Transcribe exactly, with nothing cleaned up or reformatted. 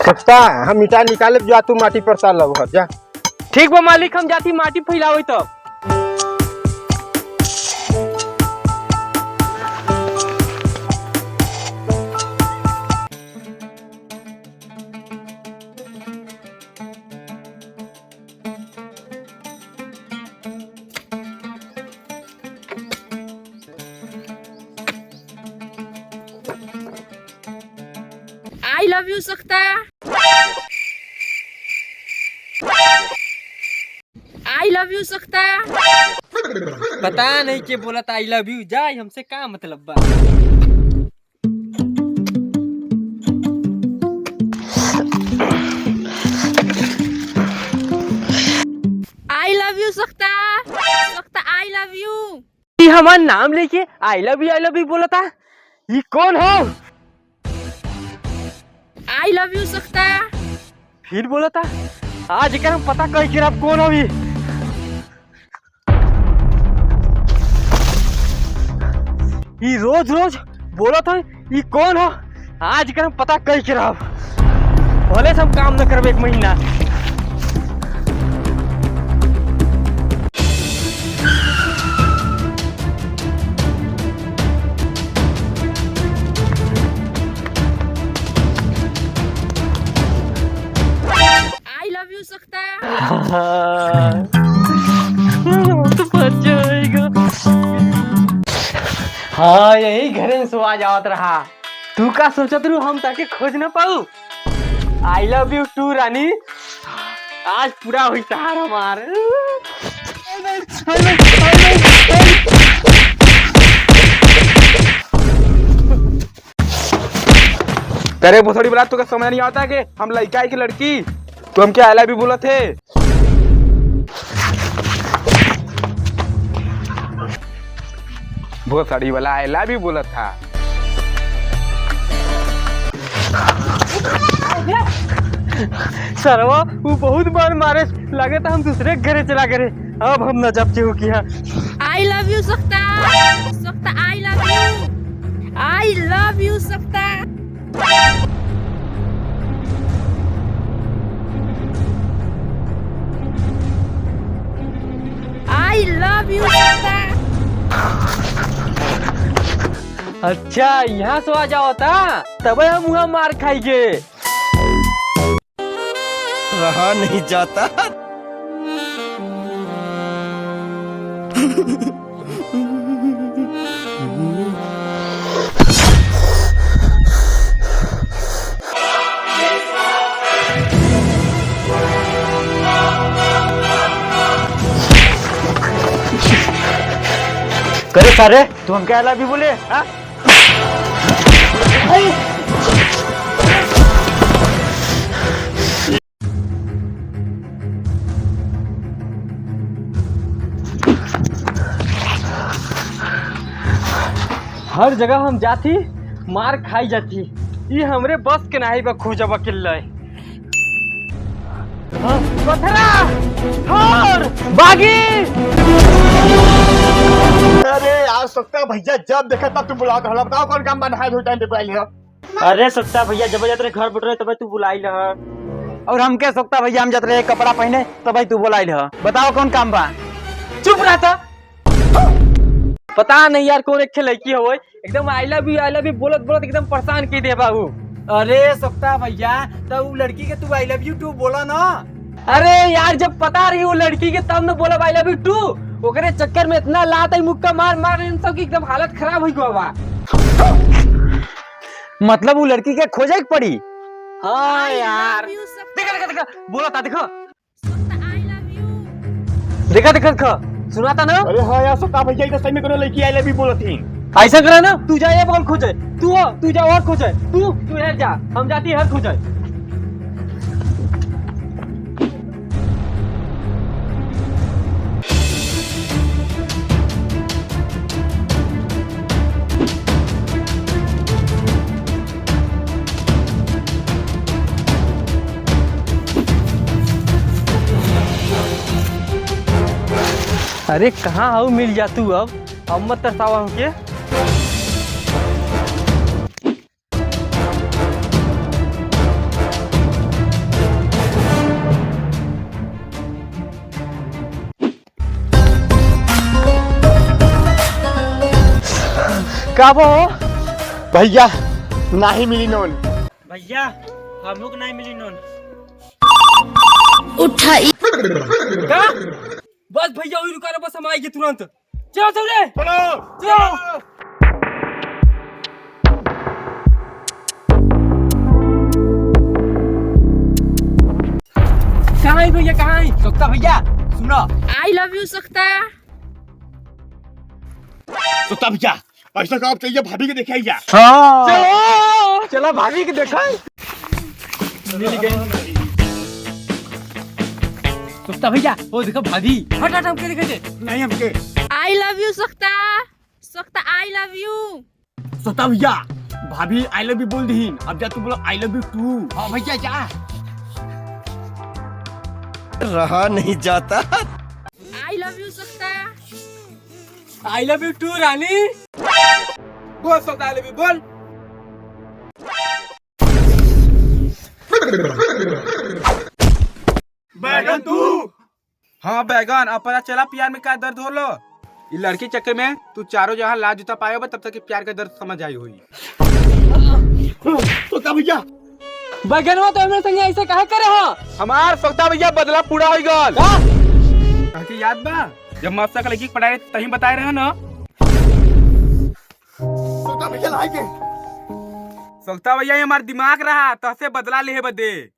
सोचता, हम ईटा निकालब, जा तू माटी परसा लव, जा। ठीक बा मालिक, हम जाती माटी फैलावे तब। I love you सकता। I love you सकता। पता नहीं के बोलत I love you, जाई, हमसे का मतलब बा। I love you सकता, सकता I love you। ई हमार नाम लेके I love you, I love you बोलता। ई कौन हो? I love you सकता। फिर बोलता। आज एकर हम पता कई के रब कौन हवी। ई रोज रोज बोलत है, ई कौन ह? आज एकर हम पता कई के रहब। भले से हम काम न करब एक महीना। I love you सकता। तो बच जाएगा। हाँ, यही घरे में सो आ जावत रहा। तू का सोचत रहू हम ताके खोज न पाऊ? I love you too रानी। आज पूरा हुई तार हमार। करे भोसड़ी वाला, तुका समझ नहीं आवता कि हम लइका है कि लड़की? तू हमके I love you बोलत है? भोसड़ी वाला I love you बोलत था। सरवा, वो बहुत मार मारे, लगे तो हम दूसरे के घरे चला गए रे। अब हम न जब केहू किहा। I love you सकता, सकता I love you, I love you सकता। I love you सकता। अच्छा, यहाँ से आ जाओ था, तबे हम वहाँ मार खाई गे। रहा नहीं जाता। करे सारे, तू हमके I love you बोले, हाँ? हर जगह हम जाती, मार खाई जाती। ई हमरे बस के नाहीं बा, खोजब अकेले। हाँ, पथरा, छोड़, बागी। अरे यार, सकता भैया जब देखा तब तू बुलावत रहला। बताओ कौन काम बा, नहाए धोए टाइम पे बुलाइल है? अरे सकता भैया, जब जात रहे घर बैठ रहे तब तू बुलाइल ह। और हमके सकता भैया, हम जात रहे कपड़ा पहने तब तू बुलाइल ह। बताओ कौन काम बा? चुप रह त। पता नहीं यार कौन एक ठे लड़की हो, एकदम I love you, I love you बोलत बोलत एकदम परेशान की दे बाबू। अरे सकता भैया, तो उ लड़की के तू I love you too बोला ना। अरे यार, जब पता रही वो लड़की के तब न बोलब I love you too। ओकरे चक्कर में इतना लात आई मुक्का मार मार इन सब की एकदम हालत खराब हुई गवा बा। मतलब वो लड़की के खोजे के पड़ी। हाँ यार। देखा, देखा, देखा, बोला था, देखो। देखा, देखा, देखा, सुनाता ना? अरे हाँ यार, सकता भैया, ई तो सही में कोनो लड़की I love you बोलत ही। ऐसा करे ना, तू जा ये बगल खोजे, तू हो, तू जा और खोजे, तू, तू यार जा, हम जाती हर खोजे। अरे कहाँ हऊ, मिल जा तू अब, अब मत तरसावा हमके। का बो? भैया, नाही मिली नोन। भैया, हमहू के नाही मिली नोन। उठाई। का? बस भैया, वही रुका रहा, बस हम आएंगे तुरंत। चलो, चल रे। चलो। चलो। कहाँ है भैया, कहाँ है? सोखता भैया, सुनो। I love you सोखता। सोखता भैया, ऐसा काम चाहिए, भाभी के देखे आइया। हाँ। चलो। चलो, भाभी के देखा। मिल गई। सोखता भैया, वो देखो भाभी। हट, हट, हमके दिखाई दे। नहीं, हमके। I love you सोखता। सोखता, I love you। सोखता भैया, भाभी I love you बोल दीन। अब जा तू बोलो I love you too। हाँ भैया, जा। रहा नहीं जाता। I love you सोखता। I love you too रानी। बोल सोखता, I love you बोल। बैगन तू। हाँ बैगन, अब पता चला प्यार में का दर्द होलो। ई लड़की चक्कर में तू चारों जहाँ लात जूता पाए होबे, तब तक के प्यार का दर्द समझ आई होई। सोखता भैया। बैगनवा तो हमरे संगे ऐसे काहे करे हो? हमार सोखता भैया बदला पूरा होई गल। का? काहे याद बा? जब मस्सा के लड़की के पढ़ाई तहीं बताए रहे ना। सोखता भैया लाई के। सोखता भैया, ये हमार दिमाग रहा, तहसे बदला लेहे बदे।